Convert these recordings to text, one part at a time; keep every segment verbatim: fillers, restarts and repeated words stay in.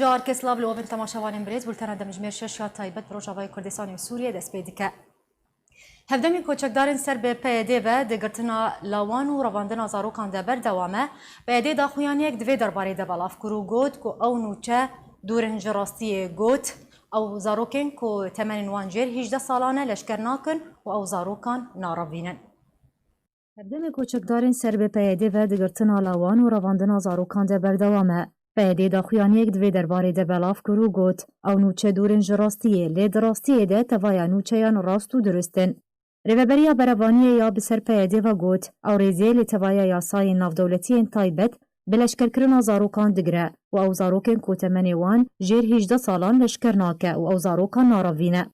Carke silav li we bin temaşevanên birêz, bultena demjimêr şeş ya taybet bi Rojavayê Kurdistanê û Sûriyê dest pê dike. Hevdemê koçekdarên ser bi P Y D ve di girtina lawan û revandina zarokan de berdewam e. P Y D daxuyaniyek di vê derbarê de belav kir û got ku ew nûçe dûr in ji rastiyê. Got, ew zarokên ku temenên wan jêr hîjdeh salan e leşker nakin û ew zarokan narevînin. Hevdemê koçekdarên ser bi P Y D ve di girtina lawan û revandina zarokan de berdewam e. P Y D daxuyaniyek di vê derbarê de belav kir û got, ew nûçe dûr in ji rastiyê, lê di rastiyê de tevaya nûçeyan rast û dirust in. Rêveberiya Berevaniyê ya bi ser P Y D ve got, ew rêzê li tevaya yasayên navdewletî yên taybet bi leşkerkirina zarokan digire û ew zarokên ku temenê wan jêr hîjdeh salan leşker nake û ew zarokan narevîne.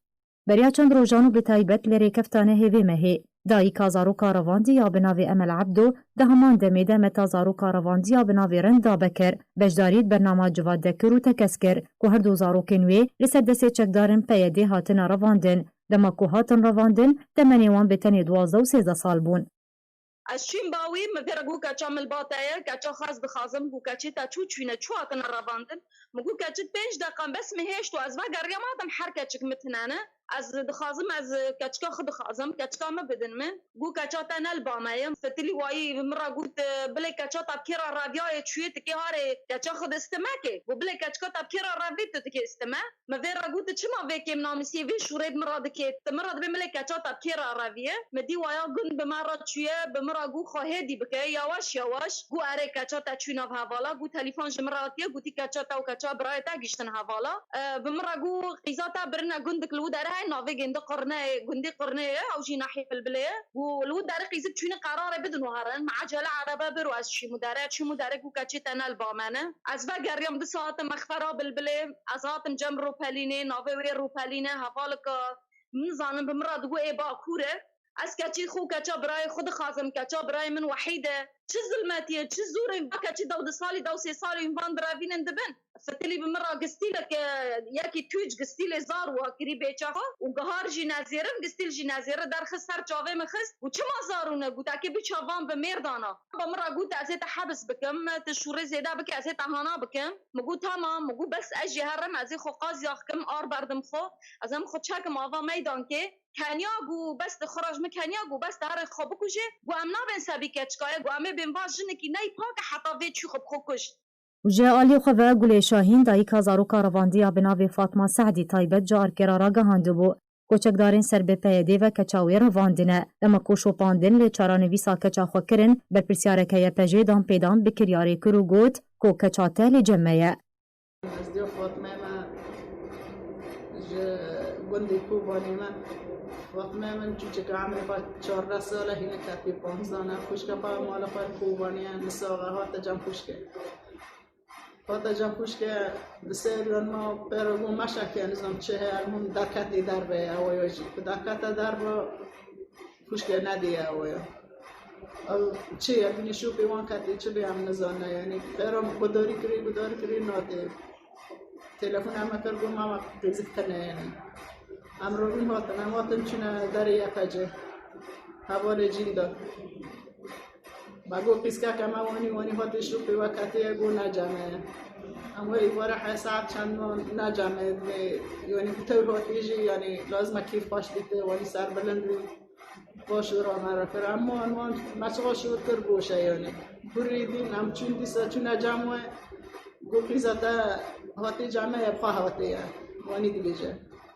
Beriya çend rojan û bi taybet li rêkefta nehê vê mehê, dayika zaroka revandî ya bi navê Emel Ebdo di heman demê de meta zaroka revandî ya bi navê Renda Bekir beşdarî di bernama Civat de kir û tekez kir ku her du zarokên wê li ser destê çekdarên P Y D hatine revandin. Dema ku hatin revandin, temenê wan bi tenê duwazdeh û sêzdeh sal bûn. Ez çûm bawî, min vê re got, keça min li ba te ye, keça xwe ez dixwazim, got, keçê te çû çûne, çû hatine revandin? Min got, keçik pênc deqan bes min hêşt û ez vegeriyam, hatim her keçik min tinene. Ez dixwazim, ez keçika xwe dixwazim, keçika min bidin min. Got, keça te ne li ba me ye. Fitilî wayî min re got, bilê keça te bi kê re reviyayê çûyê, tu kê harê keça xwe distime kê? Got, bilê keçika te bi kê re revî, tu dikê distime? Min vê re got, tu çima vê kêm namisiyê, vê şûrê bi min re dikê? Tu min re dibê milê keça te bi kê re reviye? Min dî waya gund bi me re çûye, bi min re got, xwe hêdî bike, yawaş yawaş. Got, erê, keça te çû nav hevala. Got, telîfon ji min re hatiye, gotî, keça te û keça birayê te gihîştin hevala. E, bi min re got, qîza te birine gundik li wî derê heye, navê gêndî Qirneyê, gundî Qirneyê ye, ew jî nahî Bilbilê ye. Got, li wî derê qîzik çûne qerarê bidin û herin. Min ecele erebe bir û ez çûm wî derê, çûm wî derê, got, keçê te ne li ba me ne. Ez vegeriyam, di saet mexfera Bilbilê, ez hatim cem Rûpelînê, navê wê Rûpelîn e, hevalika, min nizanim, bi min re digot ê Bakur e. Ez keçê xwe, keça birayê xwe dixwazim, keça birayê min wehîd e. Çi zilmetiyê, çi zorê, va keçî dew du salî, dew sê salî hûn van direvînin dibin. Fitilî bi min re gistîlek, e, yekî tûc gistîlê zar wa kirî bêça xwe û gihar jî nezêrin, gistîl jî nezêrin, derxist ser çavê min xist û çima zarûne, got, ekê bi çavan bi mêr dana. Ba min re got, ez ê te hebs bikim, tu şûrê zêde bike, ez ê te hana bikim. Min got, tamam, min got, bes ez jî herim, ez ê xwe qaziyax kim, ar berdim xwe, ez em xwe çekim ava meydankê. Keniya got, bes tu xwe re ji min keniya got, bes tu herê xwe bikujê. Got, em nabên sebî keçika ye, got, em ê bên va jinekî neyê pak e heta vê çû xwe bi xwe kuşt. Û ji aliyê xwe ve Gulê Şahîn, dayika zaroka revandiya bi navê Fatma Sehdî taybet ji Arkerê ragihandibû, koçekdarên ser bi P Y D ve keça wê revandine. Dema ku şopandin lê çaranivîsa keça xwe kirin, berpirsiyareke Y P J'ê dan pêdan bi kiryarê kir û got ku keça te li cem me ye. Ez diyo Fatmeyê me ji gundê Kobanê me. Fatmeyê min çûçika emrê xwe çardeh sal e, hînik ketî panzdeh e. Xwişka xwe mala xwe Kobanê ye, misax e, hate cem xwişkê. Hate cem xwişkê, di sêriyan ma pêro bû meşeke, nizam çi heye, elmûn derketê derve ye, ew ya jî. Ku derkete derve, xwişkê nediye ew ya. Ew çi ye, binê şopê wan ketê, çi bê em nizane, yanî pêro gudarî kirî, gudarî kirî natê. Telefon em kir, got, mama qîzik tine, yanî. Em robîn hatin, em hatin çûne derê Y P C'ê. Hevalê cîn de. Me got, qîzkeke me wanî, wanî hatî şopê we ketiye, got, ne cem e. Em wê îvare he saet çend man ne cem e, dibê, yanî, bi tewr hatî jî, yanî, lazim e kêf xweş bîte, wanî serbilind bî. Baş û rame re kir. Em wan, wan, me çiqa şûr kir, goşe, yanî. Kurê dîn, em çûn dîsa, çûne cem we, got, qîza te hatî cem me ye, bi xwe hatî ye. Wanî dibêje.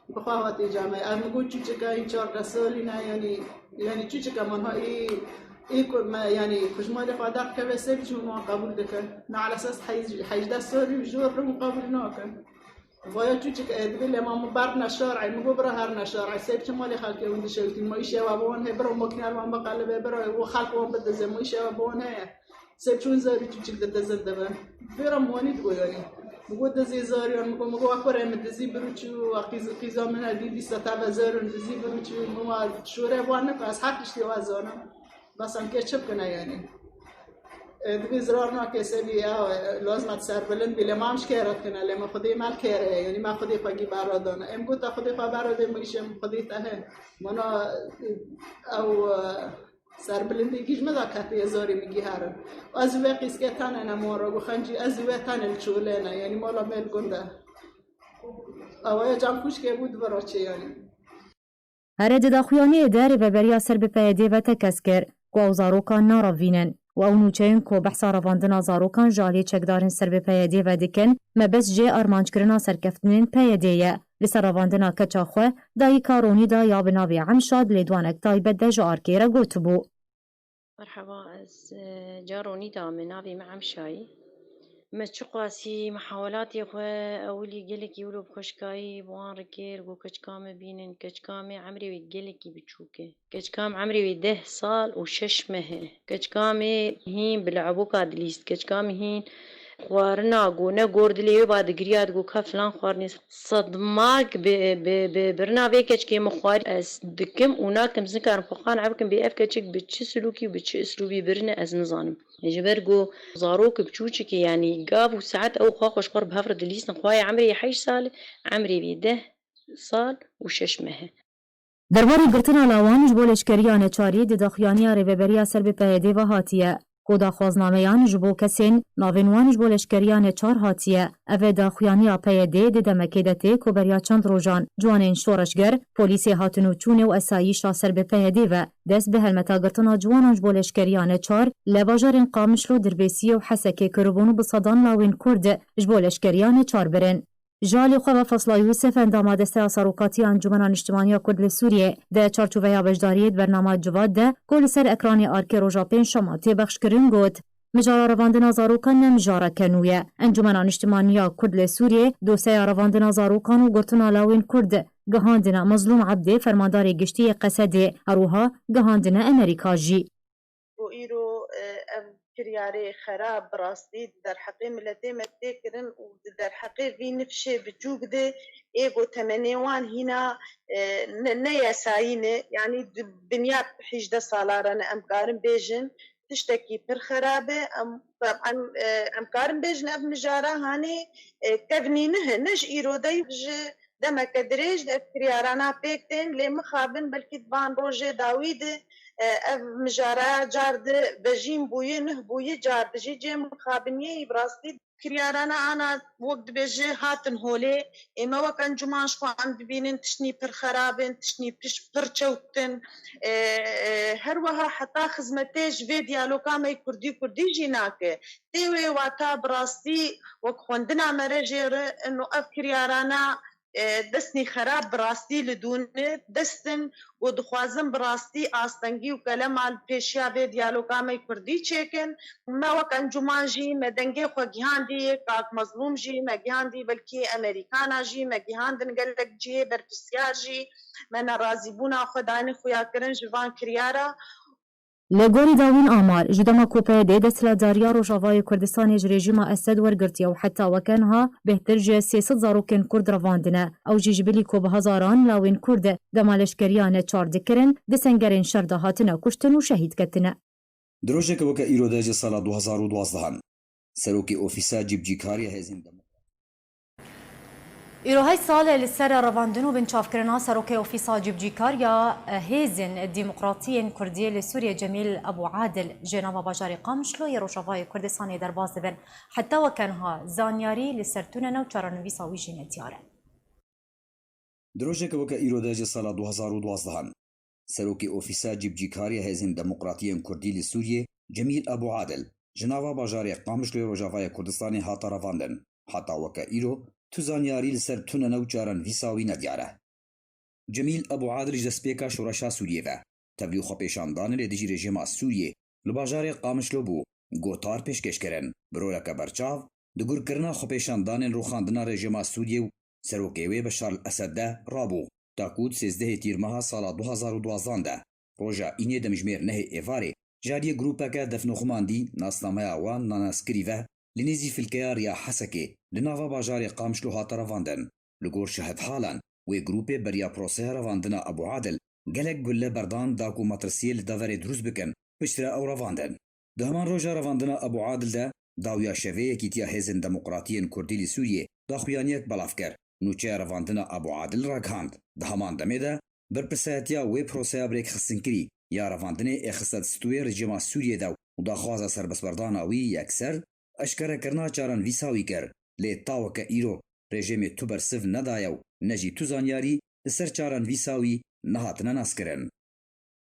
Bi xwe hatî cem me. Ez min got çûçika hîn çardeh salî ne, yanî, yanî çûçika min ha, î, î ku me, yanî xwe ji malê xwe derkeve, sê biçûn wan qebûl dikin. Neelesas hej-, hejdeh salî û jor rin qebûl nakin. Vaya çûçik, e, dibê lê ma min berdine şarê, min got bira herine şarê. Sê biçin malê xelkê hûn dişewitîn. Ma îşewa bi wan heye, bira makîne wan biqelibe, bira û xelk wan bidize, ma îşewa bi wan heye. Sê çûn zarî çûçik didizin dibin. Vêra min wanî digo yanî. Min got dizî zariyan, min got, min got, "Wa kurê min dizî birûçû, wa qîz, qîza min e, dî dîsa teve zarin dizî birûçû, min wa şûre wan neka, ez her tiştê wa zanim." Bes em kê çi bikine yanî? E, dibê zirar nake sebî ya, e, lazim e serbilind bî, lê ma em ji kê re dikine, lê me Xwedê me li kê re ye, yanî me Xwedê xwe gî beradane. Em got te Xwedê xwe beradê, min îşê min Xwedê te he. Mana, e, ew, e, Serbilindî gîj me da ketiye zorê min gî herin. Ez û we qîsketane ne mora û xencî, ez û we tane li çolê ne, yanî mala me li gund e. Awaya can xwişkê bû di vir re çê yanî. Here di daxuyaniyê de rêveberiya ser bi P Y D ve tekez kir ku ew zarokan narevînin û ew nûçeyên ku behsa revandina zarokan ji alî çekdarên ser bi P Y D ve dikin, mebest jê armanckirina serkeftinên P Y D ye. Li ser revandina keça xwe, dayika Ronîda ya bi navê Emşa di lêdwanek taybet de ji Arkê re gotibû. Merheba, ez, e, ca Ronîda me, navê me Emşayî. Me çiqasî mihawelatê xwe ewilî gelekî wilo bi xweşkayî bi wan re kir, got, keçika me bînin, keçika me emrê wê gelekî biçûk e. Keçika me emrê wê deh sal û şeş meh e. Keçika me hîn bi le'boka dilîst, keçika me hîn xwarina, got, ne gor dilê wê ba digiriya, digot, ka filan xwarinê. Sedmak bi, bi, bi birina vê keçikê min xwarî ez dikim û nakim, ez nikarim xwe qanî bikim bê ev keçik bi çi silûkî û bi çi uslûbî birine ez nizanim. Ji ber ku zarok biçûçikê, yanî gav û saet ew xwe xwe ji xwe re bi hev re dilîstin. Xwayê emrê heşt sal e, emrê vê deh sal û şeş meh e. Derbarê girtina lawan ji bo leşkeriya neçarî di daxuyaniya Rêveberiya ser bi P Y D ve hatiye. Ku daxwaznameyan ji bo kesên navên wan ji bo leşkeriya neçar hatiye. Ev e daxuyaniya P Y D di demekê de tê ku beriya çend rojan ciwanên şoreşger, polîsê hatin û çûnê û esayîşa ser bi P Y D ve dest bi helmeta girtina ciwanan ji bo leşkeriya neçar li bajarên Qamişlo, Dirbêsiyê û Hesekê kiribûn û bi sedan lawên Kurd ji bo leşkeriya neçar birin. Ji alî xwe ve Fasla Yûsif, endama Desteya Serokatiya Encûmena Niştimanî ya Kurd li Sûriyê, di çarçoveya beşdariyê di bernama Civat de ku li ser ekranê Arkê roja pêncşema tê pexşkirin, got, Mijara revandina zarokan ne mijareke nû ye. Encûmena Niştimanî ya Kurd li Sûriyê dosyeya revandina zarokan û girtina lawên Kurd gihandine Mezlûm Ebdê, fermandarê giştî yê Qesedê, her wiha gihandine Amerîka jî. Ku îro, e, ev kiryarê xerab bi rastî di derheqê miletê me tê kirin û di derheqê vî nifşê biçûk de ê ku temenê wan hîna, e, ne, ne yasayî ne, yanî di binya hîjdeh sala re ne, em karin bêjin tiştekî pir xerab e. Em, em, e, em karin bêjin ev mijara hanê, e, kevnî nihe, ne ji îro de ji demeke dirêj de ev kiryarana pêk tên, lê mixabin belkî di van rojê dawî de, e, ev mijara car di vejîn bûyî, nih bûyî, car di jî cê mixabiniyê yî bi rastî. Kiryarana ana wek dibêje hatin holê, ê me wek encûman ji xwe em dibînin tiştnî pir xerab in, tiştnî piş-, pir çewt in. E, e, her wiha heta xizmetê ji vê diyaloga me kurdî kurdî jî nake. Tê wê wata bi rastî wek xwendina me re jê re ino ev kiryarana, e, destnî xerab bi rastî li dûn e, dest in ku dixwazin bi rastî astengî û kelema li pêşiya vê diyaloga me kurdî çêkin. Me wek encûman jî me dengê xwe gihandî, kak Mezlûm jî me gihandî, belkî Amerîkana jî me gihandin gelek cihê berpirsiyar jî me nerazîbûna xwe dayne xuyakirin ji van kiryara. Li gorî dawîn amar, ji dema ku P Y D desthilatdariya Rojavayê Kurdistanê ji rejîma Esed wergirtiye û heta weke niha bêhtir ji sê sed zarokên Kurd revandine. Ew jî ji bilî ku bi hezaran lawên Kurd dema leşkeriya neçar dikirin, di sengerên şer de hatine kuştin û şehîd ketine. Di rojeke weke îro de ji sala du hezar û duwazdeh, Serokê Ofîsa Cîbicîkariya Hêzên Demokrat. Îro heşt sal e li ser revandin û binçavkirina Serokê Ofîsa Cîbicîkar ya Hêzên Demokratiyên Kurdî li Sûriyê Cemîl Ebû Adil ji nava bajarê Qamişlo yê Rojavayê Kurdistanê derbas dibin. Heta weke niha zanyarî li ser tune ne û çarenivîsa wî jî nediyar e. Di rojeke weke îro de ji sala du hezar û duwazdeh, Serokê Ofîsa Cîbicîkariya Hêzên Demokratiyên Kurdî li Sûriyê Cemîl Ebû Adil ji nava bajarê Qamişloyê Rojavayê Kurdistanê hate revandin. Heta weke îro tu zanyarî li ser tune ne û çarenivîsa wî nediyar e. Cemîl Ebû Adil ji destpêka şoreşa Sûriyê ve tevlî xwepêşandanê li dijî rejîma Sûriyê li bajarê Qamişlo bû, gotar pêşkêş kirin. Bi roleke berçav di gurkirina xwepêşandanên rûxandina rejîma Sûriyê û serokê wê Beşar el Esed de rabû. Ta ku di sêzdehê Tîrmeha sala du hezar û duwazdeh de, roja înê demjimêr nehê Êvarê, ji aliyê grûpeke defnoxumandî nasnameya wan nanaskirî ve li nêzî filkeya Riya Hesekê li nava bajarê Qamişlo hate revandin. Li gor şahidhalan, wê grûpê beriya proseya revandina Ebû Adil gelek gulle berdan da ku metirsiyê li deverê dirûst bikin, piştre ew revandin. Di heman roja revandina Ebû Adil de, dawiya şevê Yekîtiya Hêzên Demokratiyên Kurdî li Sûriyê daxuyaniyek belav kir. Nûçeya revandina Ebû Adil ragihand, di heman demê de berpirsayetiya wê proseya bi rêkxistinkirî ya revandinê ê xiste di stûyê rejîma Sûriyê de û daxwaza serbestberdana wî yekser eşkerekirina çarenvîsa wî kir, lê ta weke îro rejîmê tu bersiv nedaye û ne jî tu zanyarî li ser çarenvîsa wî nehatine naskirin.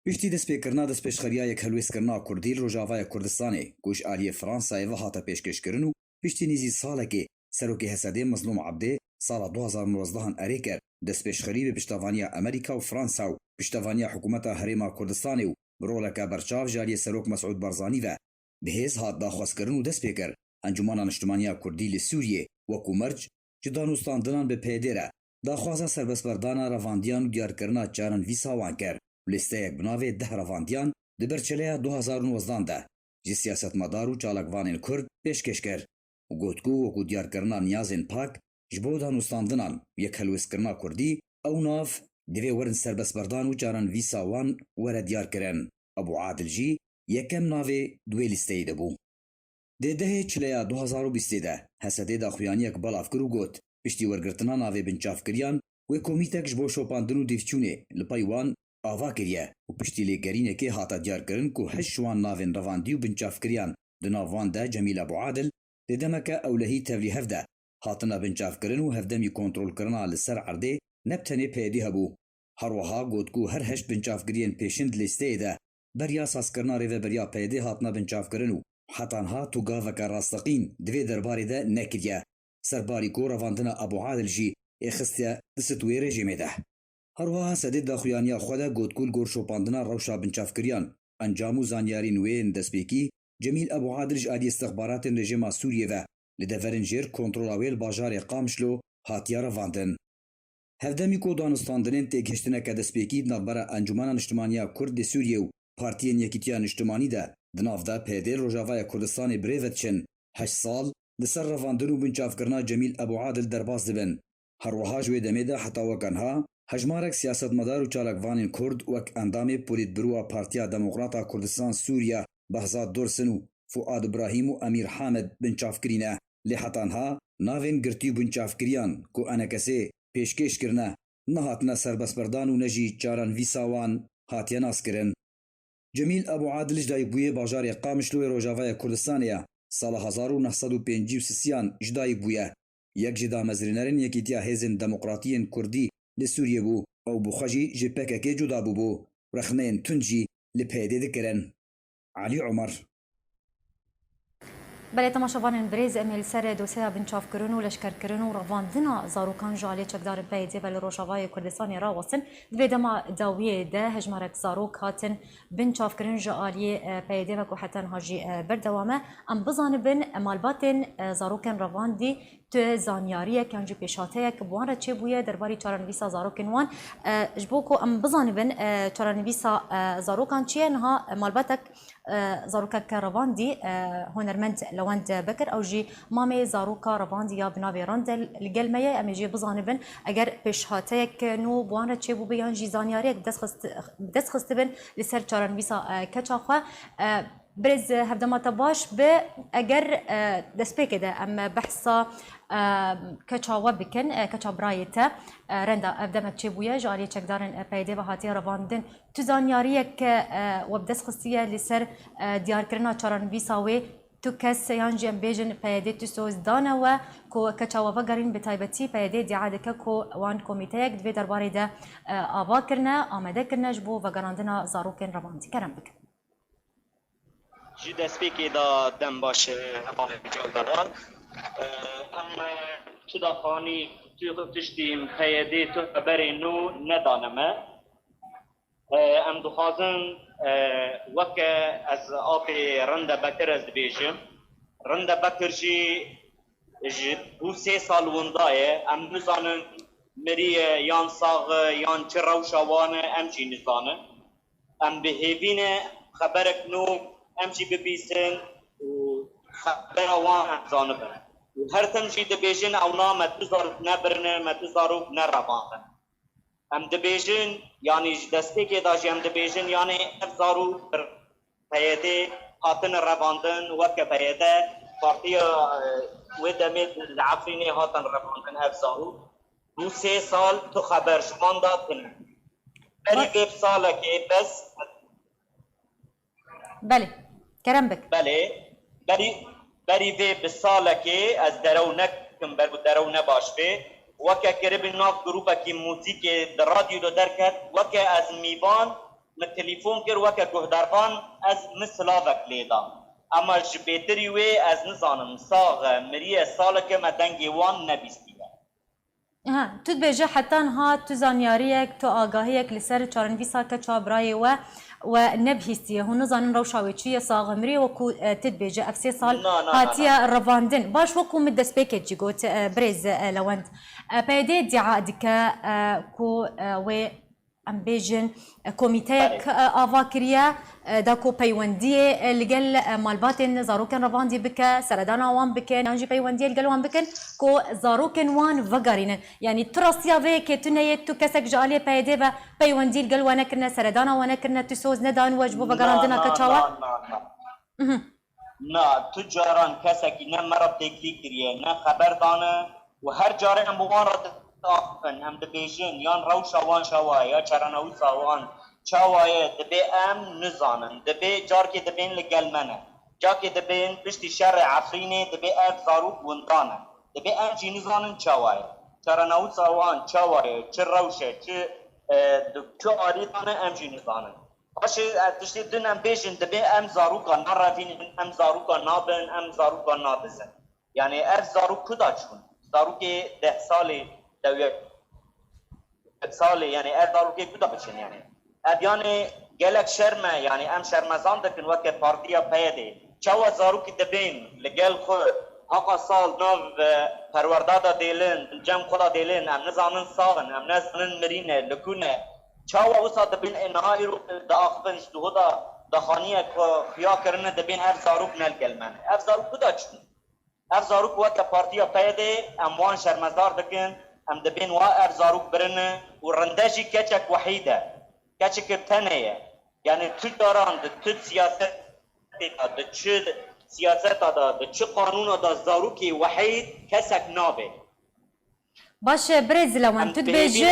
Piştî destpêkirina destpêşxeriya yekhelwêzkirina Kurdî li Rojavaya Kurdistanê, ku ji aliyê Fransayê ve hate pêşkêşkirin û piştî nêzî salekê Serokê H S D'ê Mezlûm Ebdê sala du hazar û nozdeh erê kir, destpêşxerî bi piştevaniya Amerîka û Fransa û piştevaniya hikûmeta Herêma Kurdistanê û bi roleke berçav ji aliyê Serok Mesûd Barzanî ve bi hêz hat daxwazkirin û dest pê kir Encûmena Niştimaniya Kurdî li Sûriyê wekû merc ji danûstandinan bi P Y D'ê re daxwaza serbestberdana revandiyan û diyarkirina çarenvîsa wan kir û lîsteyek bi navê deh revandiyan di ber çileya du hazar û nozdan de ji siyasetmedar û çalakvanên Kurd pêşkêş kir û got ku wekû diyarkirina niyazên pak ji bo danûstandinan û yekhelwêzkirina Kurdî, ew nav divê werin serbestberdan û çarenvîsa wan were diyarkirin. Ebû Adil jî yekem navê di wê lîsteyê de bû. Dê dehê çileya du hazar û bîstê de H S D'ê daxuyaniyek belav kir û got, piştî wergirtina navê binçavkiriyan, wê komîtek ji bo şopandin û dîvçûnê li pey wan ava kiriye û piştî lêgerînekê hate diyarkirin ku heşt ji wan navên revandî û binçavkiriyan di nav wan de Cemîl Ebû Adil, dê demeke ewlehî tevlî hev de hatine binçavkirin û hevdemî kontrolkirina li ser erdê ne bi tenê P Y D hebû. Her wiha got ku her heşt binçavkiriyên pêşin di lîsteyê de beriya sazkirina rêveberiya P Y D hatine binçavkirin û heta niha tu gaveke rasteqîn di vê derbarê de nekiriye. Serbarî ku revandina Ebû Adil jî ê xistiye di stûyê rejîmê de. Her wiha H S D'ê daxuyaniya xwe de got ku li gor şopandina rewşa binçavkiriyan, encam û zanyariyên wê yên destpêkî, Cemîl Ebû Adil ji aliyê istixbaratên rejîma Sûriyê ve li deverên jêr kontrola wê li bajarê Qamişlo hatiye revandin. Hevdemî ku danûstandinên têgihiştineke destpêkî di navbera Encûmena Niştimaniya Kurd li Sûriyê û Partiyên Yekîtiya Niştimanî de di nav de P Y D li Rojavaya Kurdistanê bi rê ve diçin, heşt sal li ser revandin û binçavkirina Cemîl Ebû Adil derbas dibin. Her wiha ji wê demê de heta weke niha hejmarek siyasetmedar û çalakvanên Kurd wek endamê Polîtbûroa Partiya Demokrata Kurdistan Sûriye Behzad Dursun û Fuad Ibrahîm û Emîr Hamed binçavkirî ne. Lê heta niha navên girtî û binçavkiriyan ku E N K S'ê pêşkêş kirine, nehatine serbestberdan û ne jî çarenvîsa wan hatiye naskirin. Cemîl Ebû Adil ji dayikbûyê bajarê Qamişloyê Rojavaya Kurdistanê ye. Sala hezar û neh sed û pêncî û sisiyan ji dayik bûye. Yek ji damezrînerên Yekîtiya Hêzên Demokratî yên Kurdî li Sûriyê bû. Ew bi xwe jî ji P K K cuda bûbû. Rexneyên tund jî li P Y D dikirin. Elî Omer. Belê temaşevanên birêz, em ê li ser dosyeya binçavkirin û leşkerkirin û revandina zarokan ji aliyê çekdarên P Y D ve li Rojavayê Kurdistanê rawestin. Di vê dema dawiyê de hejmarek zarok hatin binçavkirin ji aliyê, e, P Y D ve ku heta niha jî, e, berdewam e. Em bizanibin, e, malbatên, e, zarokên revandî tu zanyariyek yan jî pêşhateyek bi wan re çêbûye derbarî çarenivîsa zarokên wan. E, ji bo ku em bizanibin, e, çarenivîsa, e, zarokan çi ye, niha, e, malbatek, e, zarokek revandî, e, hunermend Lewend Bekir, ew jî mamê zaroka revandî ya bi navê Randel li gel me ye. Em ê jê bizanibin, eger pêşhateyek nû bi wan re çêbûbe yan jî zanyariyek bi dest xist-, bi dest xistibin li ser çarenivîsa, e, keça xwe. E, Birêz, hevdema te baş be. Eger, e, destpêkê de em behsa, e, keça we bikin, e, keça birayê te, e, renda ev demek çêbûye, ji aliyê çekdarên, e, P Y D ve hatiye revandin. Tu zanyariyek, e, we bi dest xistiye li ser, e, diyarkirina çarenivîsa wê? Tu kes yan jî em bêjin P Y D tu soz dane we ku keça we vegerîn, bi taybetî P Y D îdia dike ku wan komîteyek di vê derbarê de, e, ava kirine, amade kirine ji bo vegerandina zarokên revandî. Kerem bikin. Ji destpêkê de dem baş, e, hevalên Caldara. E, em, e, çi daxanî tu tiştî P Y D tu xeberê nû nedane me. E, em dixwazin, e, weke ez apê Rinde Bekir ez dibêjim. Rinde Bekir jî ji bo sê sal winda ye. Em nizanin miriye yan sax e yan çi rewşa wan e, em jî nizanin. Em bi hêvî ne xeberek nû em jî bibîsin û xebera wan em zanibin. Û her tim jî dibêjin, ew na me tu zarok nebirine, me tu zarok nerevandin. Em dibêjin, yanî ji destpêkê de jî em dibêjin, yanî ev zarok bi P Y D hatine revandin, weke P Y D partiya, e, wê demê li Efrînê hatin revandin ev zarok. Dû sê sal tu xeber ji wan de tune. Berî vê salekê bes Belê, kerem bik. Belê, berî, berî vê bi salekê ez derew nekim, ber ku derew ne baş bê. Weke kiribî nav grûpekî muzîkê di radyo de derket, weke ez mîvan, min telefon kir, weke guhdarvan ez min silavek lê da. Ema ji bêtirî wê ez nizanim, sax e, miriye, saleke me dengê wan nebîstiye. Ha, tu dibêje heta niha tu zanyariyek, tu agahiyek li ser çarenivîsa keça birayê we, we nebihîstiye. Hûn nizanin rewşa wê çi ye, sax e, mirî ye, wekû, e, tu dibêje ev sê sal Na, na, na, hatiye na. revandin. Baş, wekû min destpêkê jî got, e, birêz, e, Lewend. E, P Y D îdîa dike, e, ku, e, wê, em bêjin, e, komîteyek, Belê. e, ava kiriye, e, da ku peywendiyê, e, li gel, e, malbatên zarokên revandî bike, seredana wan bikin, yan jî peywendiyê li gel wan bikin ku zarokên wan vegerînin. Yanî tu rastiya vê yekê tune yê, tu kesek ji aliyê P Y D ve peywendî li gel we nekirine, seredana we nekirine, tu soz nedan we ji bo vegerandina keça we? Na, na, na, na. Mhm. Na, tu caran kesekî ne me re têkilî kiriye, ne xeber dane û her carê em bi wan re diaxifin, em dibêjin, yan rewşa wan çawa ye, ya çarenivîsa wan çawa ye, dibê em nizanin. Dibê carkê dibên li gel me ne. Carkê dibên piştî şerê Efrînê dibê ev zarok winda ne. Dibê em jî nizanin çawa ye. Çarenivîsa wan çawa ye, çi rewş e, çi, e, di çi alî de ne, em jî nizanin. Paşê, e, tiştê din em bêjin, dibê em zaroka narevînin, em zaroka nabin, em zaroka nadizin. Yanî ev zarok ku da çûn? Zarokê deh salê, dewiya salê, yanî ev zarokê ku da biçin yanî? Ev yanî gelek şerm e, yanî em şermezar dikin weke partiya P Y D. Çawa zarokî dibên li gel xwe heqa sal nav, e, perwerda de dêlin, cem xwe de dêlin, em nizanin sax in, em nizanin mirî ne, li ku ne. Çawa wisa dibên ê niha îro diaxivin ji duhu de daxaniye ku xuya kirine dibên ev zarok ne li gel me ne. Ev zarok ku da çûn? Ev zarok weke partiya P Y D em wan şermezar dikin, em dibên wa ev zarok birine û rinde jî keçek wehîd e. Keçeke tenê ye. Yanî tu caran di tu siyasetê de, di çi siyaseta de, di çi qanûna de zarokê wehîd kesek nabe. Baş e, birêz Lewend, tu dibêje,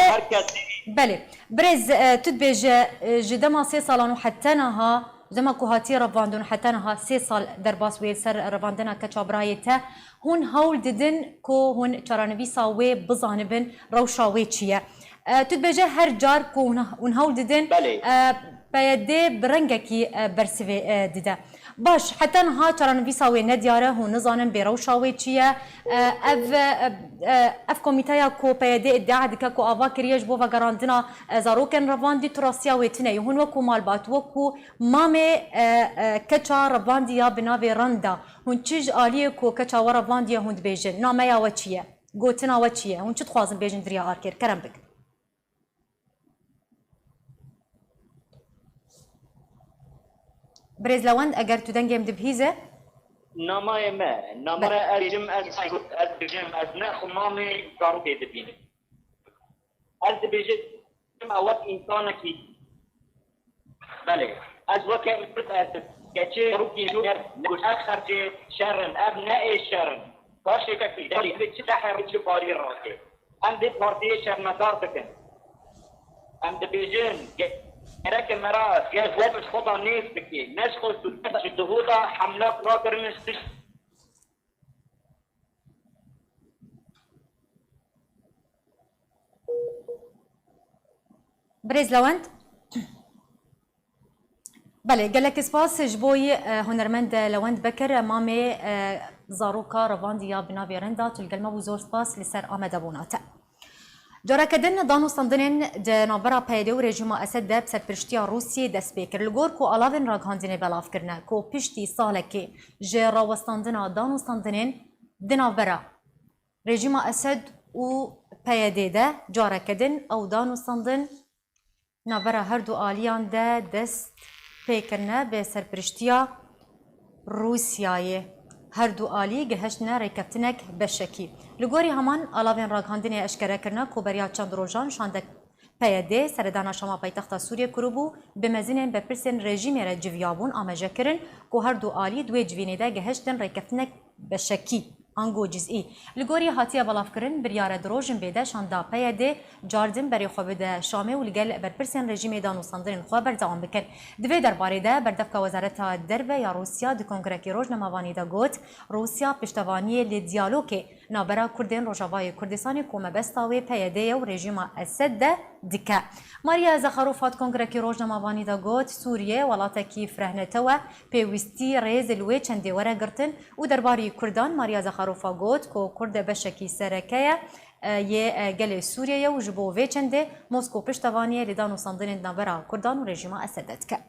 belê, birêz, e, tu dibêje, e, ji dema sê salan û heta niha, ji dema ku hatiye revandin û heta niha sê sal derbas wê li ser revandina keça birayê te, hûn hewl didin ku hûn çarenivîsa wê bizanibin, rewşa wê çi ye? E, tu dibêje her car ku hûn, hûn hewl didin, Belê. e, P Y D bi rengekî, e, bersivê, e, dide. Baş, heta niha çarenivîsa wê nediyar e, hûn nizanin bêrewşa wê çi ye. E, ev, e, e, ev komîteya ku P Y D îdîa dike ku ava kiriye ji bo vegerandina, e, zarokên revandî, tu rastiya wê tune yî. Hûn wekû malbat, wekû mamê, e, e, keça revandî ya bi navê Renda, hûn çi ji aliyê ku keça we revandiye hûn dibêjin? Nameya we çi ye? Gotina we çi ye? Hûn çi dixwazin bêjin di riya Arker? Kerem bik. Birêz Lewend, eger tu dengê min dibihîze. Namayê me, namayê ez bêjim, ez, ez bêjim, ez ne xumamê zarokê dibînim. Ez dibêjim, ez wek însanekî Belê. Ez weke mird ez, keçê rûkî nû, ev xercê şer in, ev ne ê şer in. Paşê kekî, derî, ev çi dehê rû çi barî rake. Em vê partiyê şermezar dikin. Em dibêjin, ge-, gereke me ra, gel xwe bi xwe da nêz bikê. Ne ji xwe ji duhû da hemle rakirin ji tişt. Birêz Lewend. Belê, gelek spas ji bo yî, e, hunermend Lewend Bekir, mamê, e, zaroka revandî ya bi navê Renda, tu li gel me bû, zor spas li ser amadebûna te. Careke din danûstandinên di navbera P Y D û rejîma Esed de bi serpiriştiya Rûsiyê dest pê kir. Li gor ku alavên ragihandinê belav kirine ku piştî salekê ji rawestandina danûstandinên di navbera rejîma Esed û P Y D de careke din ew danûstandin navbera her du aliyan de dest pê kirine bi serpiriştiya Rûsyayê. Her du alî gihiştine rêkeftinek beşekî. Li gorî heman alavên ragihandinê eşkere kirine ku beriya çend rojan şandek P Y D seredana Şama paytexta Sûriyê kiribû, bi mezinên berpirsên rejîmê re civiyabûn, amaje kirin ku her du alî di wê civînê de gihiştin rêkeftinek beşekî. ango cizî. Li gorî hatiye belavkirin, biryar e di rojên bêde şanda P Y D cardin berê xwe bide Şamê û li gel berpirsên rejîmê danûstandinên xwe berdewam bikin. Di vê derbarê de berdevka Wezareta Derve ya Rûsya di kongrekî rojnamevanî de got, Rûsya piştevaniyê li diyalogê navbera Kurdên Rojavayê Kurdistanê ku mebesta wê P Y D ye û rejîma Esed de dike. Maria Zakharova di kongrekî rojnamevanî de got, Sûriye welatekî firehnetew e, pêwîstî rêz li wê çendê were girtin û derbarî Kurdan Maria Zakharova got ku Kurd beşekî sereke ye, e, yê, e, gelê Sûriye ye û ji bo vê çendê Moskow piştevaniyê li danûstandinên di navbera Kurdan û rejîma Esed de dike.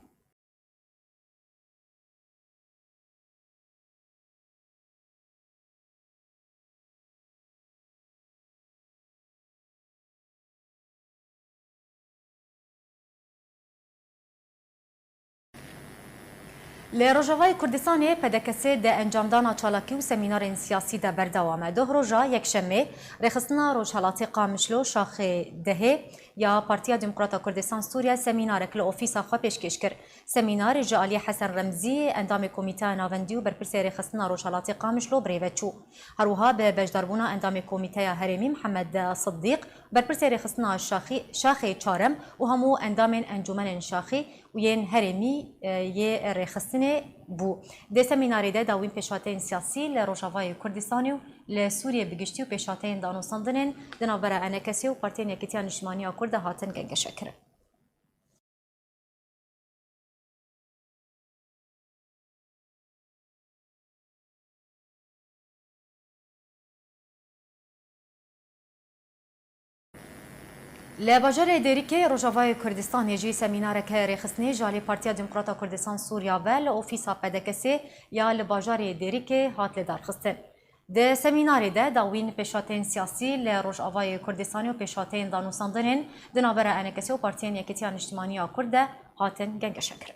Li Rojavayê Kurdistanê P D K S di encamdana çalakî û semînarên siyasî de berdewam e. Doh roja Yekşemê, rêxistina Rojhelatê Qamişlo Şaxê Dehê ya Partiya Demokrata Kurdistan Sûriye semînarek li ofîsa xwe pêşkêş kir. Semînar ji alî Hesen Remzî, endamê Komîteya Navendî û berpirsê rêxistina Rojhelatê Qamişlo bi rê ve çû. Her wiha bi beşdarbûna endamê Komîteya Herêmî Mihemed Siddîq, berpirsê rêxistina Şaxî, Şaxê Çarem û hemû endamên encûmenên Şaxî û yên herêmî, e, yê rêxistinê bû. Di semînarê de dawîn pêşhateyên siyasî li Rojavayê Kurdistanê û li Sûriyê bi giştî û pêşhateyên danûstandinên di navbera E N K S ê û Partiyên Yekîtiya Niştimanî ya Kurd de hatin gengeşekirin. Li bajarê Dêrikê Rojavayê Kurdistanê jî semînareke rêxistinê ji alî Partiya Demokrata Kurdistan Sûriya ve li ofîsa P D K S ya li bajarê Dêrikê hat lidarxistin. Di semînarê de dawîn pêşhateyên siyasî li Rojavayê Kurdistanê û pêşhateyên danûstandinên di navbera E N K S ê û Partiyên Yekîtiya Niştimanî ya Kurd de hatin gengeşekirin.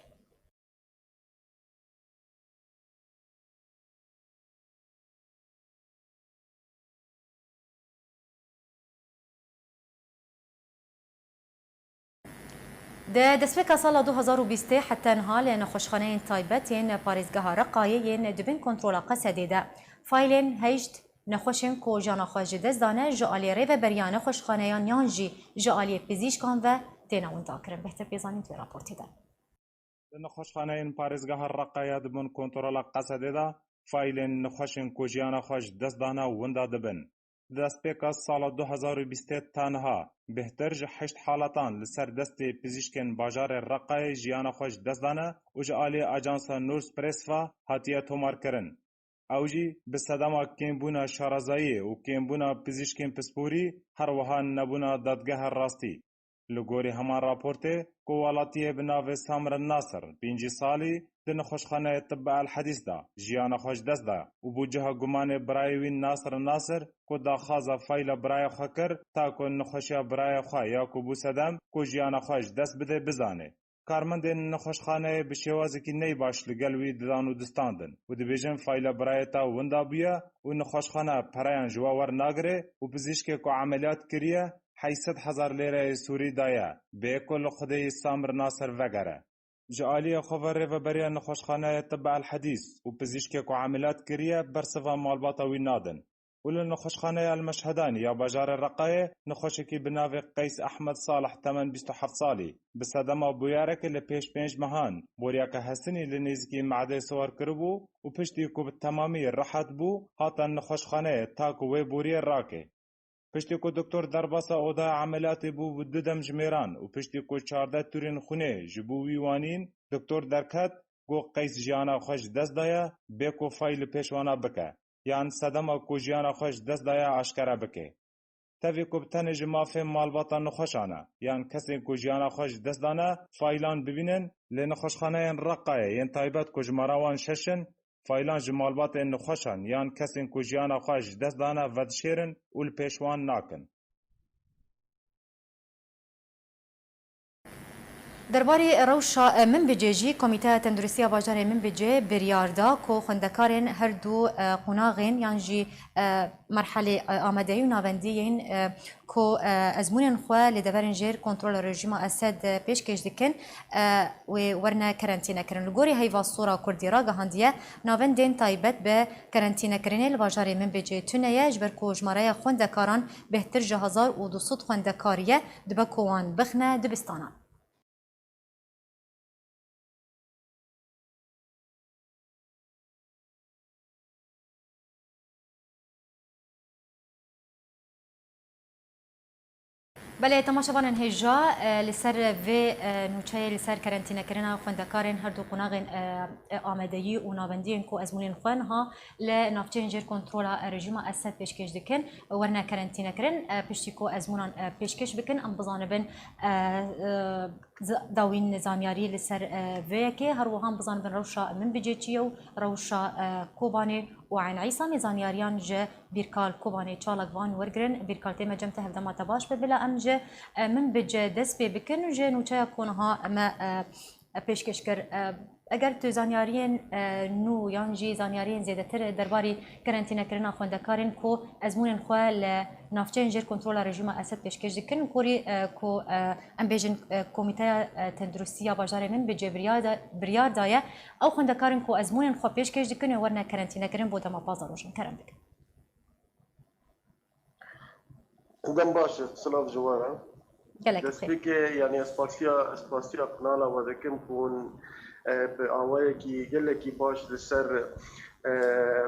Di destpêka sala du hezar û bîstê heta niha li nexweşxaneyên taybet yên parêzgeha Reqayê yên di bin kontrola Qesedê de faîlên heşt nexweşên ku jiyana xwe ji dest dane ji alî rêveberiya nexweşxaneyan yan jî ji alî pizîşkan ve têne windakirin. Bêhtir pê zanîn di vê raportê de. Di nexweşxaneyên parêzgeha Reqayê di bin kontrola Qesedê de faîlên nexweşên ku jiyana xwe ji dest dane winda dibin. Di destpêka sala du hezar û bîstê ta niha bêhtir ji heşt haletan li ser destê pizîşkên bajarê Reqayê jiyana xwe ji dest dane û ji alî ajansa Nurspres ve hatiye tomarkirin. Ew jî bi sedema kêmbûna şarazayiyê û kêmbûna pizîşkên pisporî, her wiha nebûna dadgeha rastî. Li gorî heman raportê, ku welatiyê bi navê Samir Nasir, pêncî salî, di nexweşxaneyê Tibba El Hedîs de jiyana xwe ji dest da û bû ciha gumanê birayê wî Nasir Nasir, ku daxwaza fayla birayê xwe kir, ta ku nexweşiya birayê xwe ya ku bû sedem ku jiyana xwe ji dest bide, bizane. Karmendên nexweşxaneyê bi şêwazekî neybaş li gel wî didan û distandin û dibêjin, fayla birayê te winda bûye û nexweşxane pereyan ji we wernagire û pizîşkê ku emeliyat kiriye, heyşt sed hezar lêreyê Sûrî daye, bê ku li xwedê yî Samir Nasir vegere. Ji aliyê xwe ve rêveberiya nexweşxaneya Tibba El Hedîs û pizîşkê ku emeliyat kiriye bersiva malbata wî nadin. Û li nexweşxaneya El Meşhedanî ya bajarê Reqayê nexweşekî bi navê Qeys Ehmed Salih, temen bîst û heft salî, bi sedema bûyereke li pêş pênc mehan boriyeke hesinî li nêzîkî me'dê siwar kiribû û piştî ku bi temamî rehet bû, hate nexweşxaneyê ta ku wê boriyê rake. Piştî ku doktor derbasa odaya emeliyatê bû, bû du dem ji mêran û piştî ku çardeh tûrên xwînê ji bo wî wanîn, doktor derket, got, Qeys jiyana xwe ji dest daye, bê ku fay li pêş wana bike, yan sedema ku jiyana xwe ji dest daye aşkere bike. Tevî ku bi tenê ji mafê malbata nexweşan e, yan kesên ku jiyana xwe ji dest dane, faylan bibînin, li nexweşxaneyên Reqayê yên taybet ku jimara wan şeş in, faylan ji malbatên nexweşan yan kesên ku jiyana xwe ji dest dane vedişêrin û li pêş wan nakin. Derbarê rewşa, e, Minbicê jî Komîteya Tenduristiya Bajarê Minbicê biryar da ku xwendekarên her du, e, qonaxên yan jî, e, merhelê, e, amadeyî û navendî yên, e, ku, e, ezmûnên xwe li deverên jêr kontrola rejîma Esed, e, pêşkêş dikin, e, wê werine kerentînekirin. Li gorî Heyva Sora Kurdî ragihandiye, navendên taybet bi kerentînekirinê li bajarê Minbicê tune ye, ji ber ku jimareya xwendekaran bêhtir ji hezar û du sed xwendekar ye, dibe ku wan bixine dibistanan. Belê, temaşevanên hêja, e, li ser vê, e, nûçeyê, li ser kerentînekirina xwendekarên her du qonaxên, e, e, amadeyî û navendiyên ku ezmûnên xwe niha li navçeyên jêr kontrola rejîma Esed pêşkêş dikin, werine kerentînekirin, e, piştî ku ezmûnan, e, pêşkêş bikin, em bizanibin, e, e, z-, dawîn zanyarî li ser, e, vê yekê. Her wiha em bizanibin rewşa Minbicê çi ye û rewşa, e, Kobanê û Eyn Îsanê. Zanyariyan ji Bîrkal Kobanê Çalak Van wergirin. Bîrkal, tê me cem te, hevdema te baş be. Bila em ji, e, Minbicê dest pê bikin, ji nûçeya ku niha me, e, pêşkêş kir. E, eger tu zanyariyên, e, nû yan jî zanyariyên zêdetir derbarî kerentînekirina xwendekarên ku ezmûnên xwe li navçeyên jêr kontrola rejîma Esed pêşkêş dikin, gorî, e, ku, e, em bêjin, e, Komîteya, e, Tenduristiya Bajarê Minbicê biryar da-, biryar daye, ew xwendekarên ku ezmûnên xwe pêşkêş dikin û werine kerentînekirin bo dema pazdeh rojan. Kerem bikin. Dem baş e, silav ji we re. Gelek bi xêr. Destpêkê, yanî ez spasiya, ez spasiya kanala we dikim ku hûn, e, bi awayekî gelekî baş li ser, e,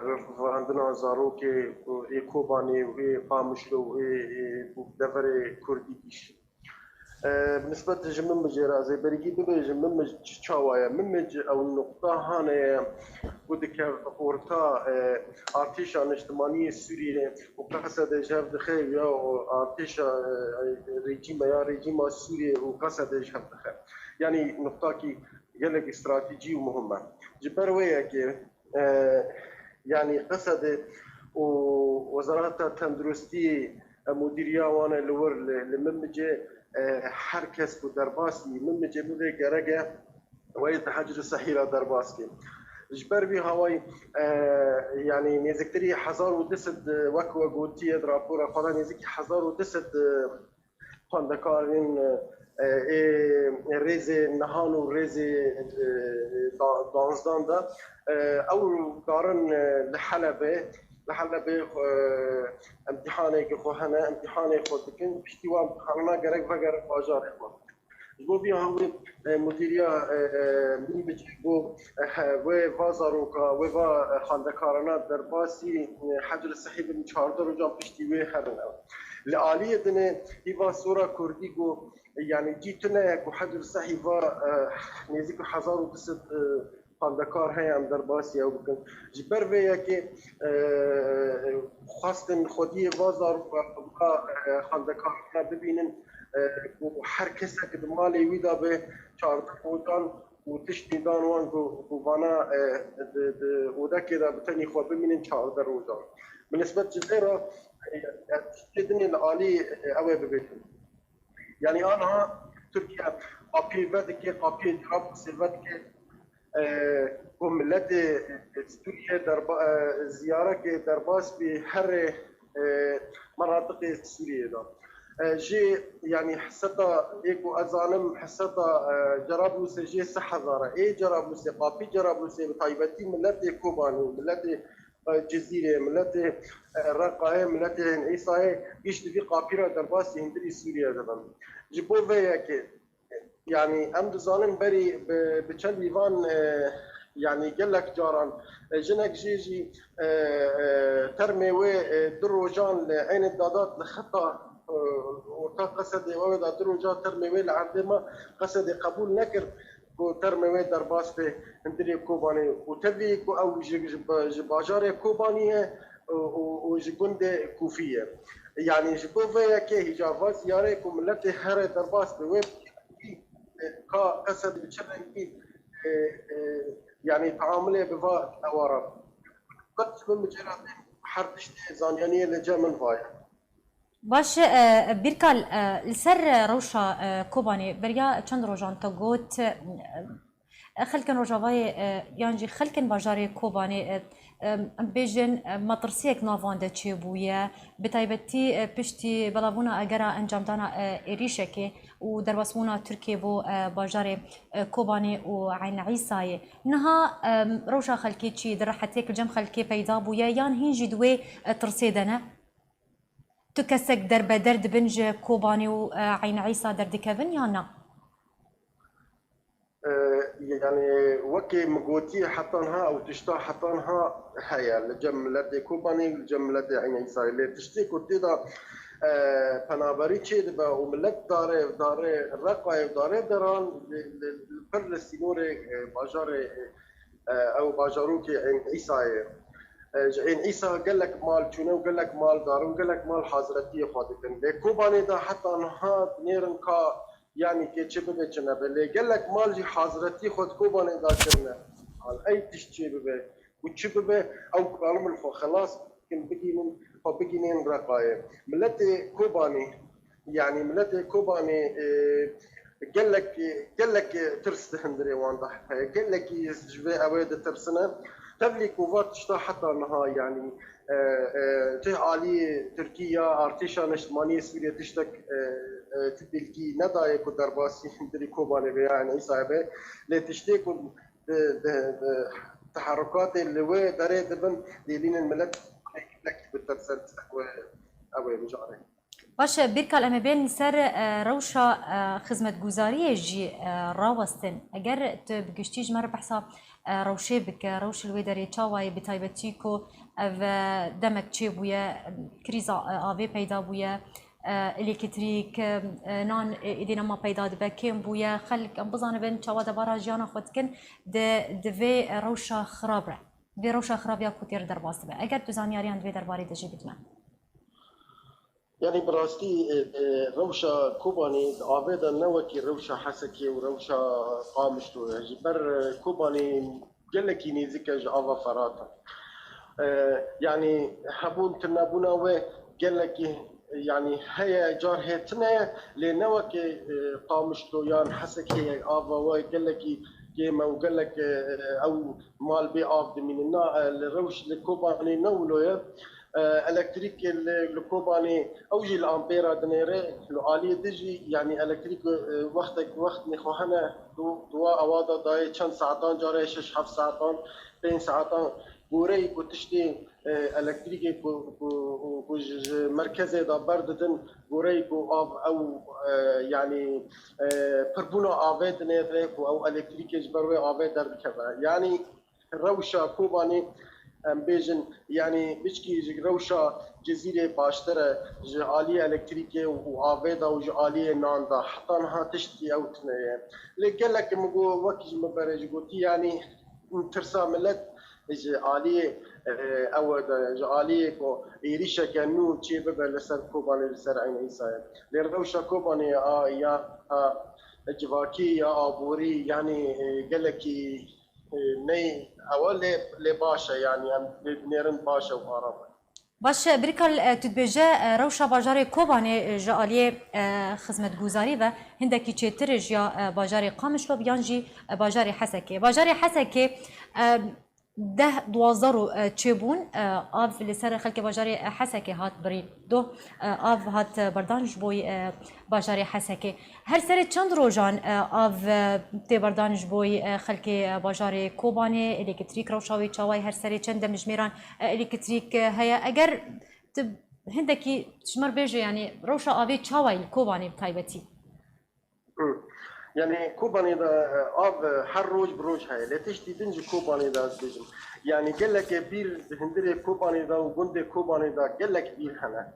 revandina zarokê û ê Kobanê û ê Qamişlo û ê, ê deverê Kurdî dîş. E, bi nisbet ji Minbicê re ez ê berî bibêjim, Minbic çi çawa ye? Minbic ew nuqta hane ye ku dikeve orta, e, artêşa niştimanî yê Sûriyê û Qesedê ji hev dixe ya artêşa, e, rejîma ya rejîma Sûriyê û Qesedê ji hev dixe. Yanî nuqtakî gelek stratejî û muhim e. Ji ber wê yekê, e, yanî Qesedê û Wezareta Tenduristî, e, mudîriya wan e li wir li, li Minbicê, e, her kes ku derbasî Minbicê bibe gerek e wê di Hecr Sehî re derbas ke. Ji ber vî hawayî, e, yanî nêziktirî hezar û du sed, e, wek we gotiye di rapora xwe de nêzîkî hezar û du sed, e, xwendekarên, e, ê rêzê nihan û rêzê, e, da-, danzdan de, e, ew karin, e, li Helebê, li Helebê, e, imtîhaneke xwe hene, imtîhanê xwe dikin, piştî wan imtîhanana gerek vegerin bajarê xwe. Ji bo vî hawî, e, mudîriya, e, e, Minbicê got, e, he, wê va zaroka, wê va, e, xwendekarana derbasî, e, Hecr Sehî bin çardeh rojan piştî wê herin ew. Li aliyê dinê Hîva Sora Kurdî got, yanî cî tune ye ku Hecr Sehî va, e, nêzîk hezar û du sed, e, xwendekar heye em derbasî ew bikin. Ji ber vê yekê, e, xwestin xwediyê va zarok, va, e, xwendekarana bibînin, e, ku her kesek di malê wî de be çardeh rojan û tiştê dan wan ku, ku vana, e, di, di odekê de bi tenî xwe bimînin çardeh rojan. Bi nisbet ji vê re, e, tiştê dinê li alî, e, ew ê bibêjin. Yanî aniha Tirkiye qapiyê vedike, qapiyê Cerablusê vedike, e, ku miletê, e, Sûriye derba-, e, ziyarekê derbas bî herê, e, menatiqê Sûriyê de. E, jê, yanî heseta, ê ku ez zanim, heseta, e, Cerablusê jê sê hezar e. Ê Cerablusê, qapî Cerablusê bi taybetî miletê Kobanê, miletê, e, Cizîrê, miletê, e, Reqayê, miletê Hên Îsayê gişt di vî qapî re derbasî hundirî Sûriye dibin. Ji bo vê yekê, yanî em dizanin berî bi, bi çendî van, e, yanî gelek caran, e, jinek jê jî, e, e, termê wê, e, du rojan li Eynê Dadat li xeta, e, orta Qesedê wê de du roja termê wê li erdê me Qesedê qebûl nekir ku termê wê derbas be hundirê Kobanê û tevî ku ew ji, ji, ji bajarê Kobanî ye û, û, û ji gundê Kûfî ye. Yanî ji bo vê yekê hîca va ziyarê ku miletê here derbas be wê ka Qesedê bi çi rengî, e, e, yanî teamulê bi va ewara. Qet min bi cera her tiştê zanyaniyê li cem min vaye. Baş e, Bîrkal, e, li ser rewşa e, Kobanê beriya çend rojan te got, e, xelkên Rojavayê e, yan jî xelkên bajarê Kobanê, e, e, em bêjin, e, metirsiyek nav wan de çêbûye, bi taybetî e, piştî belavbûna egera encamdana e, êrîşekê û derbasbûna Tirkiyê bo e, bajarê e, Kobanê û Eyn Îsayê. Niha e, rewşa xelkê çi di rehetiyek li cem xelkê peyda bûye yan hîn jî di wê e, tirsê de ne? Tu kesek derbeder dibin ji Kobanê û e, Eyn Îsa derdikevin yan na? E, yani wekî min gotiye heta niha ew tişta heta niha heye li cem miletê Kobanê û li cem miletê Eyn Îsayê. Lê tiştê ku tê de e, penaberî çêdibe û milet dare, dare Reqayê û dare deran li, li, li pir li sînorê e, bajarê e, ew bajarokê Eyn Îsayê. E, ji Eyn Îsa gelek mal çûne û gelek mal dar û gelek mal hazretiyê xwe dikin. Lê Kobanê de heta niha dinêrin ka, yanî kê çi bibe çi nebe. Lê gelek mal jî hazretî xwe di Kobanê de kirine. Hal ey tişt çê bibe û çi bibe, ew karin xwe xelas bikin, bigînin, xwe bigînin Reqayê. Miletê Kobanê, yanî miletê Kobanê, e, gelek, gelek tirs di hundirê wan de heye. Gelekî ji vê ew ê ditirsine. Tevlî ku va tişta heta niha, yanî, e, e, ti alî Tirkî ya artêşa neştimanî yê Sûriyê tiştek, e, e, ti bilgî nedaye ku derbasî hundirî Kobanê be ya Eyn Îsayê be. Lê tiştê ku di, di, di teherrukatê li wê derê dibin, dêlînin milet gelekî bitirse, ew ê, ew ê mijarê. Baş e, Bîrkal, em ê bên li ser e, rewşa e, xizmetguzariyê jî e, rawestin. Eger tu bi giştî ji me re behsa e, rewşê bike, rewş li wê derê çawa ye, bi taybetî ku ev e, demek çêbûye, krîza e, avê peyda bûye, e, elektrîk, e, nan, e, êdî nema peyda dibe, kêm bûye, xelk em bizanibin çawa debara jiyana xwe dikin, di, di vê rewşa xirab re, vê rewşa xirab ya ku tê re derbas dibe. Eger tu zanyariyan di vê derbarê de jî bidî me. Yanî bi rastî, e, e, rewşa Kobanê di avê de ne wekî rewşa Hesekê û rewşa Qamişlo ye. Ji ber, e, Kobanê gelekî nêzik e ji ava Ferat e. E, yanî hebûn tunebûna wê gelekî, yanî heye, car hê tune ye, lê ne wekî, e, Qamişlo yan Hesekê ye, ava wê gelekî kêm e û gelek, e, ew mal bê av dimînin. Na, e, li rewş li Kobanê ne wilo ye. E, elektrîk li, li Kobanê ew jî li ampêra dinêre, li aliyê din jî, yanî elektrîk, e, wextek, wextê xwe hene, du-, duwa ewa da dayê çend saetan, carê şeş heft saetan, pênc saetan, goreyî ku tiştê, e, elektrîkê ku, ku, ku ji, ji merkezê de berdidin, goreyî ku av ew, e, yanî, e, pirbûna avê dinêre ku ew elektrîkê ji ber wê avê derdikeve. Yanî, rewşa Kobanê, em bêjin, yanî biçkî ji rewşa Cizîrê baştir e, ji aliyê elektrîkê û avê de û ji aliyê nan de. Heta niha tiştî ew tune ye. Lê gelek min got, wek ji min berê jî gotî, yanî tirsa milet ji aliyê, e, ew de, ji aliyê ku êrîşeke nû çê bibe li ser Kobanê, li ser Eyn Îsayê. Lê rewşa Kobanê a, ya, a, civakî ya aborî, yanî, e, gelekî e, ney ew e, lê, lê baş e, yanî em lê dinêrin baş e û aram e. Baş e, Bîrkal, e, tu dibêje, e, rewşa bajarê Kobanê, e, ji aliyê, e, xizmetguzarî ve hindekî çêtir e ji ya, e, bajarê Qamişlo yan jî, e, bajarê Hesekê. Bajarê Hesekê, e, deh duwazdeh roj, e, çêbûn, e, av li ser xelkê bajarê, e, Hesekê hat birî. Doh, e, av hat, e, berdan ji bo, e, bajarê Hesekê. Her serê çend rojan, e, av, e, tê berdan ji bo, e, xelkê, e, bajarê Kobanê, elektrîk rewşa wê çawa ye, her serê çend demjimêran, e, elektrîk, e, heye? Eger tu hindekî ji me re bêje, yanî rewşa avê çawa ye li Kobanê bi taybetî? Hı. Yanî Kobanê de, e, av, e, her roj bi roj heye. Lê tiştî din ji Kobanê de ez bêjim. Yanî gelekê bîr di hundirê Kobanê de û gundê Kobanê de gelek bîr hene.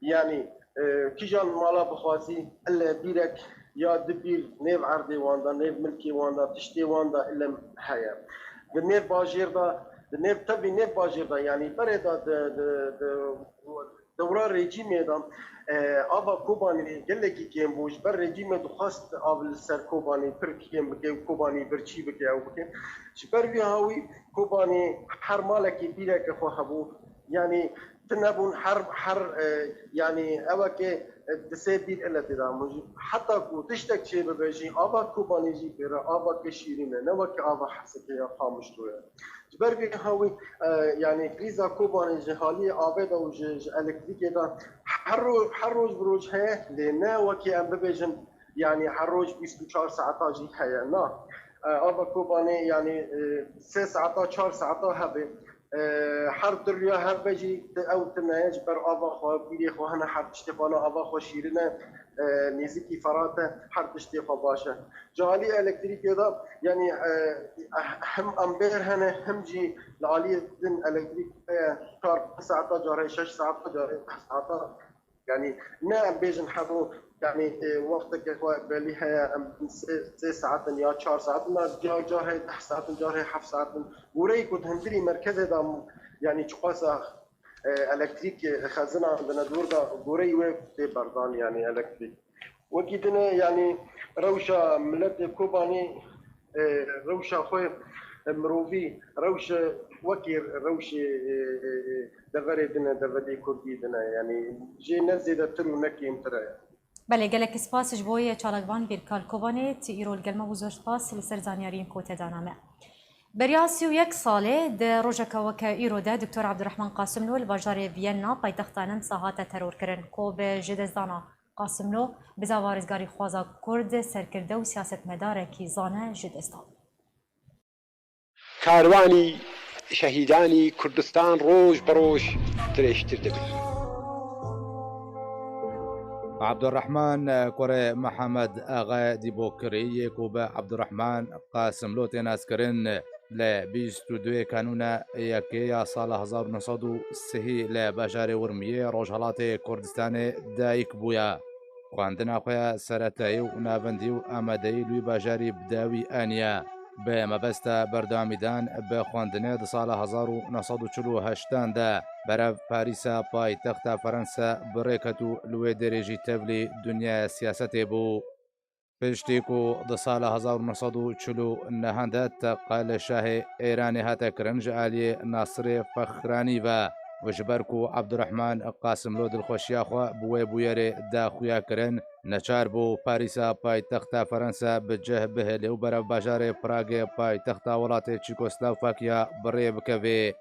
Yanî, e, kîjan mala bixwazî, ile bîrek ya du bîr nêv erdê wan de, nêv milkê wan de, tiştê wan de ile heye. Di nêv bajêr de, di nêv tevî nêv bajêr de, yanî berê de di, di, di, dewra rejîmê de, e, ava Kobanê gelekî kêm bû. Ji ber rejîmê dixwest av li ser Kobanê pir kêm bike û Kobanê birçî bike ew bike. Ji ber vî hawî Kobanê her malekî bîreke xwe hebû. Yanî tune bûn her, her, e, yanî ewekê, e, di sê bîr ile tê de min jî. Heta ku tiştek çê bibe jî, ava Kobanê jî pê re avake şîrîn e, ne weke ava Hesekê ya Qamişlo ye. Ji ber vê hawî, e, yanî krîza Kobanê ji haliyê avê de û ji, ji elektrîkê de her ro-, her roj bi roj heye, lê ne wekî em bibêjin, yanî her roj bîst û çar saeta jî heye. Na, e, ava Kobanê, yanî, e, sê saeta, çar saeta hebe. E, her du riya hebe jî ti ew tune ye, ji ber ava xwe, pîrê xwe hene, her tiştê xwe hene, ava xwe şîrîn e, e, nêzîkî Ferat e, her tiştê xwe baş e. Ji alî elektrîkê de, yanî, e, hem ambêr hene, hem jî li aliyê din elektrîk heye, çar pênc saeta, carê şeş saeta, carê deh saeta. Yanî ne em bêjin hebo, yanî, e, wexteke xwe belî heye, em sê, sê saet in ya çar saet in, car, car heye deh saet in, car heye heft saet in. Goreyê ku di hundirî merkezê de, yanî çiqasa, e, elektrîk, e, xezina di nedor de goreyê wê tê berdan, yanî elektrîk. Wekî din e, yanî rewşa miletê Kobanê, e, rewşa xwe, e, mirovî, rewşe wekî rewşê, e, e, e, deverê din e, deverê Kurdî din e, yanî jê ne zêdetir û ne kêmtir e. Belê, gelek spas ji bo yê çalakvan Bîrkal Kobanê, tu îro li gel me bû, zor spas li ser zanyariyên ku te dana me. Beriya sî û yek salê di rojeke weke îro de Doktor Abdurrahman Qasimlo li bajarê Viyena paytexta Nemsa hate terorkirin, ku bi jidestdana Qasimlo bizava rizgarîxwaza Kurd, serkirde û siyasetmedarekî zane ji dest da. Karwanî şehîdanî Kurdistan roj bi roj dirêjtir dibe. Abdurrahman kurê Mihemed Axa Dîbokirî yê ku bi Abdurrahman Qasimlo tê naskirin, li bîst û duyê Kanûna yekê ya sala hezar û neh sed û sihî li bajarê Urmiyê Rojhelatê Kurdistanê dayik bûye. Xwendina xwe ya seretayî û navendî û amadeyî li wî bajarî bi dawî aniye. Bi mebesta berdewamîdan bi xwendinê di sala hezar û neh sed û çil û heştan de berev Parîsa paytexta Ferensa bi rê ket û li wê derê jî tevlî dinyaya siyasetê bû. Piştî ku di sala hezar û neh sed û çil û nehan de teqe li şahê Êranê hate kirin ji aliyê Nasirê Fexranî ve û ji ber ku Abdurrahman Qasimlo dilxweşiya xwe bi wê bûyerê da xuya kirin, neçar bû Parîsa paytexta Ferensa bi cih bihêlê û berev bajarê Pragê paytexta welatê Çîkoslovakiya bi rê bikevê.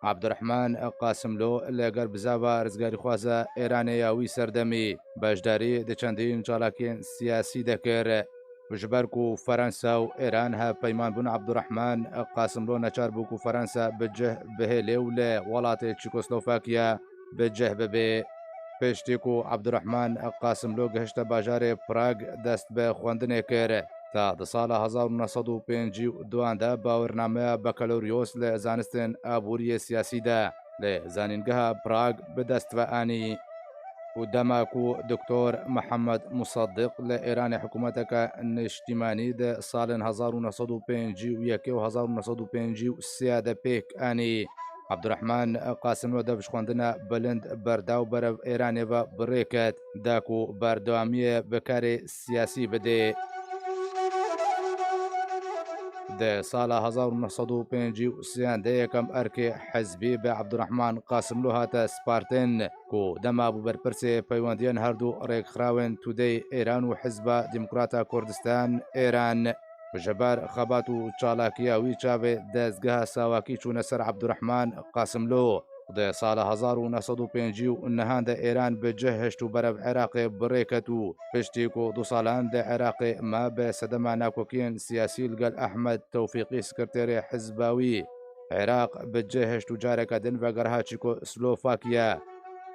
Abdurrahman Qasimlo li gel bizava rizgarîxwaza Êranê ya wî serdemî beşdarî di çendîn çalakiyên siyasî de kir. Ji ber ku Ferensa û Êran hevpeyman bûn, Abdurrahman Qasimlo neçar bû ku Ferensa bi cih bihêlê û li welatê Çîkoslovakiya bi cih bibê. Piştî ku Abdurrahman Qasimlo gihişte bajarê Prag, dest bi xwendinê kir. Ta di sala hezar û neh sed û pêncî û duan de bawirnameya bakaloriyos li zanistên aboriyê siyasî de li Zanîngeha Prag bi dest ve anî. Û dema ku Doktor Mihemed Musaddiq li Êranê hikûmeteke niştîmanî di salên hezar û neh sed û pêncî û yekê û hezar û neh sed û pêncî û sê de pêk anî, Abdurrahman Qasimlo dev ji xwendina bilind berda û berev Êranê ve bi rê ket, da ku berdewamiyê bi karê siyasî bidê. Di sala hezar û neh sed û pêncî û sê de yekem erkê hizbî bi Abdurrahman Qasimlo hate spartin, ku dema bû berpirsê peywendiyên her du rêkxirawên Tudeyê Êran û Hizba Demokrata Kurdistan Êran. Ji ber xebat û çalakiya wî çavê dezgeha sawakî çûne ser Abdurrahman Qasimlo. Di sala hezar û neh sed û pêncî û nehan de Êran bi cih hişt û berev Iraqê bi rê ket û piştî ku du salan di Iraqê ma, bi sedema nakokiyên siyasî li gel Ehmed Tewfîqî, sekreterê hizba wî, Iraq bi cih hişt û careke din vegeriha Çîkoslovakiya.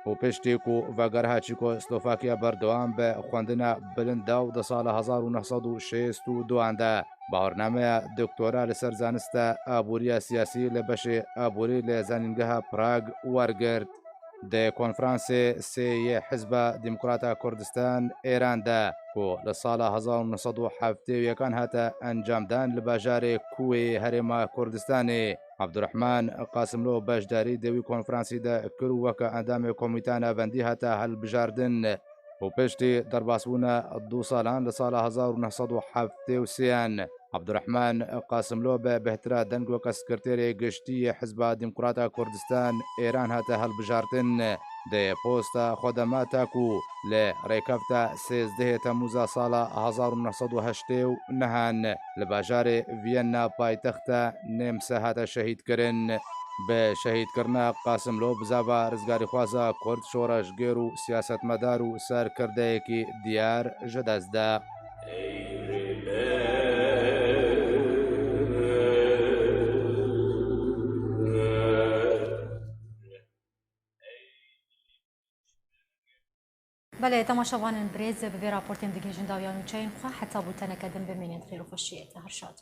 Û piştî ku vegeriha Çîkoslovakiya berdewam bi xwendina bilind da û di sala hezar û neh sed û şêst û duan de bawirnameya doktora li ser zanista aboriya siyasî li beşê aborî li Zanîngeha Prag wergirt. Di konferansê sê yê Hizba Demokrata Kurdistan Êran de ku li sala hezar û neh sed û heftê û yekan hate encamdan li bajarê Kuwê Herêma Kurdistanê, Abdurrahman Qasimlo beşdarî di wî konferansî de kir û weke endamê Komîta Navendî hate hilbijardin. û piştî derbasbûna du salan li sala hezar û neh sed û heftê û sêyan, Abdurrahman Qasimlo bi bêhtira deng weke sekreterê giştî yê Hizba Demokrata Kurdistan Êran hate hilbijartin. Di posta xwe de ma ta ku li rêkefta sêzdehê Temûza sala hezar û neh sed û heştê û nehan li bajarê Viyena paytexta Nêmse hate şehîdkirin. Bi şehîdkirina Qasimlo bizava rizgarîxwaza Kurd, şoreşgêr û siyasetmedar û serkirdeyekî diyar ji dest da. Belê, temaşevanên birêz, bi vê raportên digihîjin dawiya nûçeyên xwe. Heta bûteneke din bimînin di xêr û xweşiyê de. Her şad.